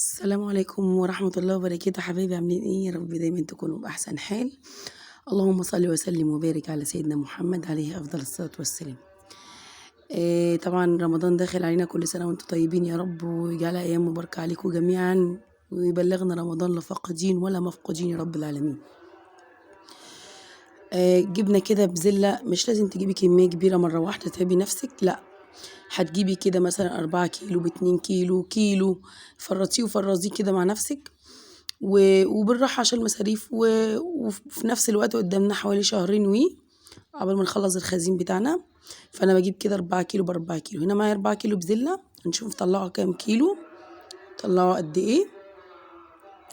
السلام عليكم ورحمة الله وبركاته. حبايبي عاملين ايه؟ يا رب دايما تكونوا بأحسن حال. اللهم صل وسلم وبارك على سيدنا محمد عليه أفضل الصلاة والسلام. طبعا رمضان داخل علينا، كل سنة وانتم طيبين يا رب، ويجعلها أيام مباركة عليكم جميعا، ويبلغنا رمضان لا فاقدين ولا مفقودين يا رب العالمين. جبنا كده بزلة، مش لازم تجيبي كمية كبيرة مرة واحدة تتعبي نفسك، لا هتجيبي كده مثلا 4 كيلو ب2 كيلو، كيلو، فرطيه وفرزيه كده مع نفسك وبالراحة عشان المصاريف، وفي نفس الوقت قدامنا حوالي شهرين قبل ما نخلص الخزين بتاعنا. فأنا بجيب كده 4 كيلو ب4 كيلو. هنا معايا 4 كيلو بزلة، هنشوف طلعوا كام كيلو، طلعوا قد ايه.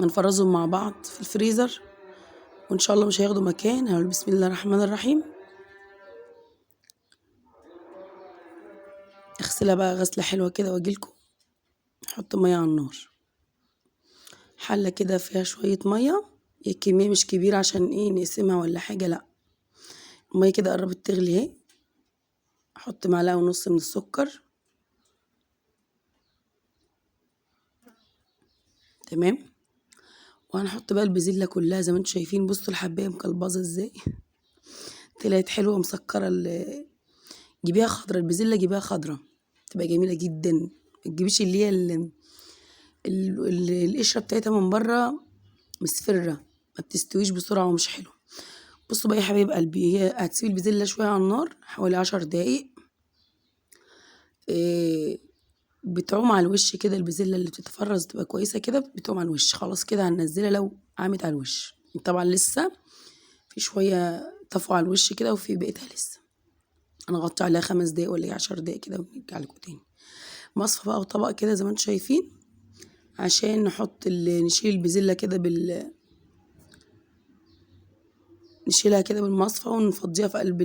هنفرزهم مع بعض في الفريزر وان شاء الله مش هياخدوا مكان. هنقول بسم الله الرحمن الرحيم. اغسلها بقى غسلة حلوة كده واجيلكم. نحط مية على النار، حلة كده فيها شوية مية، الكمية مش كبيرة عشان ايه نقسمها ولا حاجة، لا المية كده قربت تغلي اهي. احط معلقة ونص من السكر، تمام. وهنحط بقى البزلة كلها زي ما انتم شايفين. بصوا الحباية مكلبظة ازاي، طلعت حلوة مسكرة. جيبيها خضرة، البزلة جيبيها خضرة تبقى جميلة جدا. ما تجيبيش اللي هي القشرة بتاعتها من بره مصفرة، ما بتستويش بسرعة ومش حلوة. بصوا بقى يا حبايب قلبي، هي هتسيبي البزلة شوية على النار حوالي 10 دقايق، بتعوم على الوش كده. البزلة اللي بتتفرز تبقى كويسة كده، بتعوم على الوش. خلاص كده هننزلها لو عامت على الوش. طبعا لسه في شوية طفوا على الوش كده وفي بقيتها لسه. انا غطي عليها 5 دقايق ولا 10 دقايق كده ونرجع لكم تاني. مصفى بقى وطبق كده زي ما انتم شايفين عشان نحط نشيل البزلة كده نشيلها كده بالمصفى ونفضيها في قلب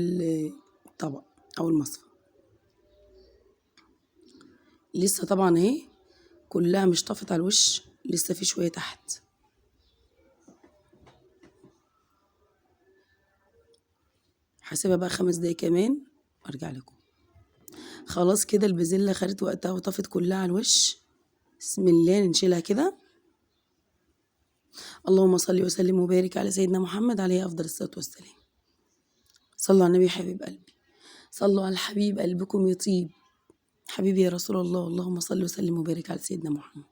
الطبق او المصفى. لسه طبعا اهي كلها مش طفت على الوش، لسه في شوية تحت. هسيبها بقى 5 دقايق كمان وارجع لكم. خلاص كده البزلة خدت وقتها وطفت كلها على الوش. بسم الله نشيلها كده. اللهم صل وسلم وبارك على سيدنا محمد عليه افضل الصلاة والسلام. صلوا على النبي يا حبيب قلبي، صلوا على الحبيب قلبكم يطيب. حبيبي يا رسول الله، اللهم صل وسلم وبارك على سيدنا محمد.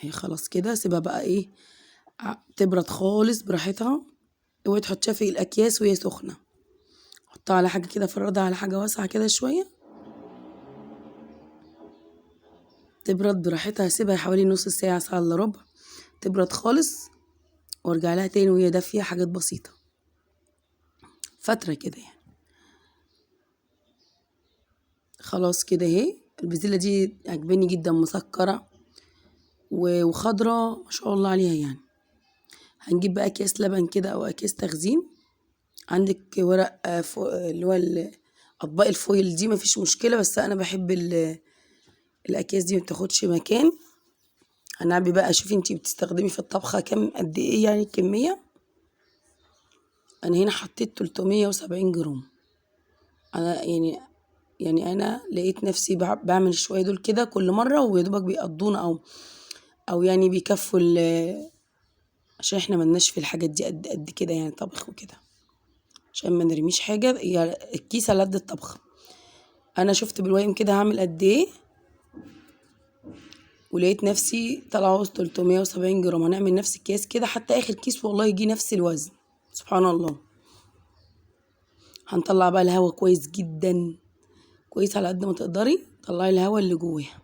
اهي خلاص كده سيبها بقى ايه تبرد خالص براحتها. اوعي تحطيها في الاكياس وهي سخنة، حطها على حاجة كده، فردها على حاجة واسعة كده شوية تبرد براحتها. سيبها حوالي نص ساعة، ساعة الا ربع، تبرد خالص وارجع لها تاني وهي دافيه، حاجات بسيطة فترة كده يعني. خلاص كده اهي البزلة دي عجباني جدا، مسكرة وخضرة ما شاء الله عليها يعني. هنجيب بقى اكياس لبن كده او اكياس تخزين. عندك ورق اللي هو اطباق الفويل دي مفيش مشكلة، بس انا بحب الاكياس دي ما بتاخدش مكان. هنعبي بقى، شوفي انتي بتستخدمي في الطبخة كام قد ايه يعني الكمية. انا هنا حطيت 370 جرام. انا يعني انا لقيت نفسي بعمل شوية دول كده كل مرة، ويا دوبك بيقضونا او يعني بيكفوا عشان احنا ملناش في الحاجات دي قد كده يعني، طبخ وكده، عشان ما نرميش حاجة. يعني الكيس على قد الطبخ. انا شفت بالويم كده هعمل قد ايه، ولقيت نفسي طلعوا 370 جرام. هنعمل نفس الكيس كده حتى اخر كيس والله يجي نفس الوزن، سبحان الله. هنطلع بقى الهوا كويس جدا، كويس على قد ما تقدري طلعي الهوا اللي جواها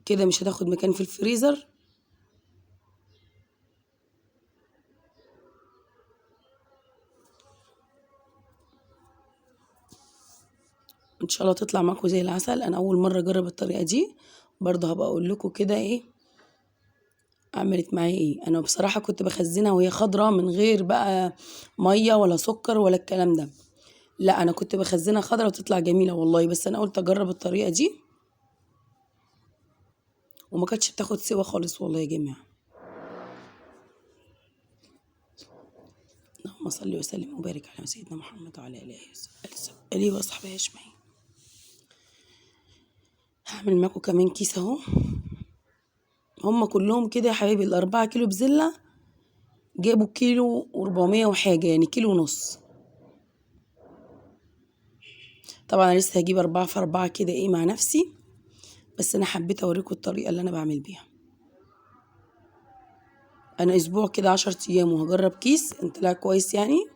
كده، مش هتاخد مكان في الفريزر. ان شاء الله تطلع معاكم زي العسل. انا اول مرة اجرب الطريقة دي، برضه هبقى اقول لكم كده ايه عملت معايا ايه. انا بصراحة كنت بخزنها وهي خضرة من غير بقى مية ولا سكر ولا الكلام ده، لا انا كنت بخزنها خضرة وتطلع جميلة والله، بس انا قلت اجرب الطريقة دي وما كانتش بتاخد سوا خالص والله يا جماعة. اللهم صل وسلم وبارك على سيدنا محمد وعلى اله وصحبه اجمعين. هعمل معاكم كمان كيس اهو. هما كلهم كده يا حبايبي ال4 كيلو بزلة جابوا كيلو و400 وحاجة، يعني كيلو ونص. طبعا انا لسه هجيب 4 في 4 كده ايه مع نفسي، بس انا حبيت اوريكم الطريقة اللي انا بعمل بيها. انا اسبوع كده 10 ايام وهجرب كيس، ان طلع كويس يعني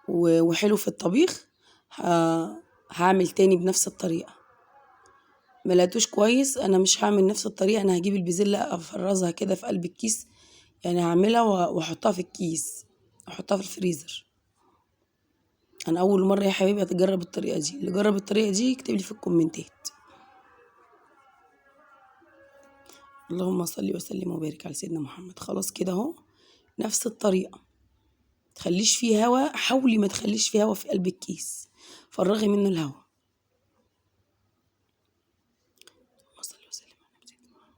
وحلو في الطبيخ هعمل تاني بنفس الطريقة. ما لقيتوش كويس انا مش هعمل نفس الطريقة، انا هجيب البزلة افرزها كده في قلب الكيس، يعني هعملها واحطها في الكيس، احطها في الفريزر. انا اول مرة يا حبايبي هتجرب الطريقة دي، اللي جرب الطريقة دي يكتب لي في الكومنتات. اللهم صل وسلم وبارك على سيدنا محمد. خلاص كده اهو نفس الطريقة، تخليش فيه هوا، حاولي ما تخليش فيه هوا في قلب الكيس، فرغي منه الهوا. اللهم صل وسلم على سيدنا محمد.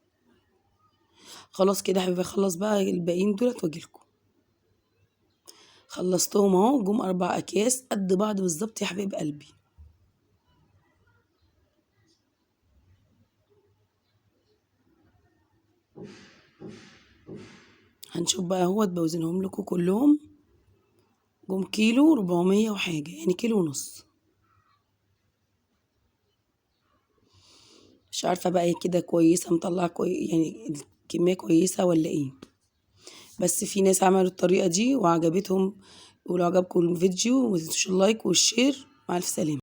خلاص كده يا حبيبي، اخلص بقى الباقيين دولت واجيلكم. خلصتهم اهو، جم 4 اكياس قد بعض بالظبط يا حبايب قلبي. هنشوف بقى اهوت بوزنهم لكم كلهم، جم كيلو 400 وحاجة، يعني كيلو ونص. مش عارفة بقى هي كده كويسة مطلعة يعني الكمية كويسة ولا ايه، بس في ناس عملوا الطريقة دي وعجبتهم. ولو عجبكم الفيديو ما تنسوش ال like وال share. مع الف سلامة.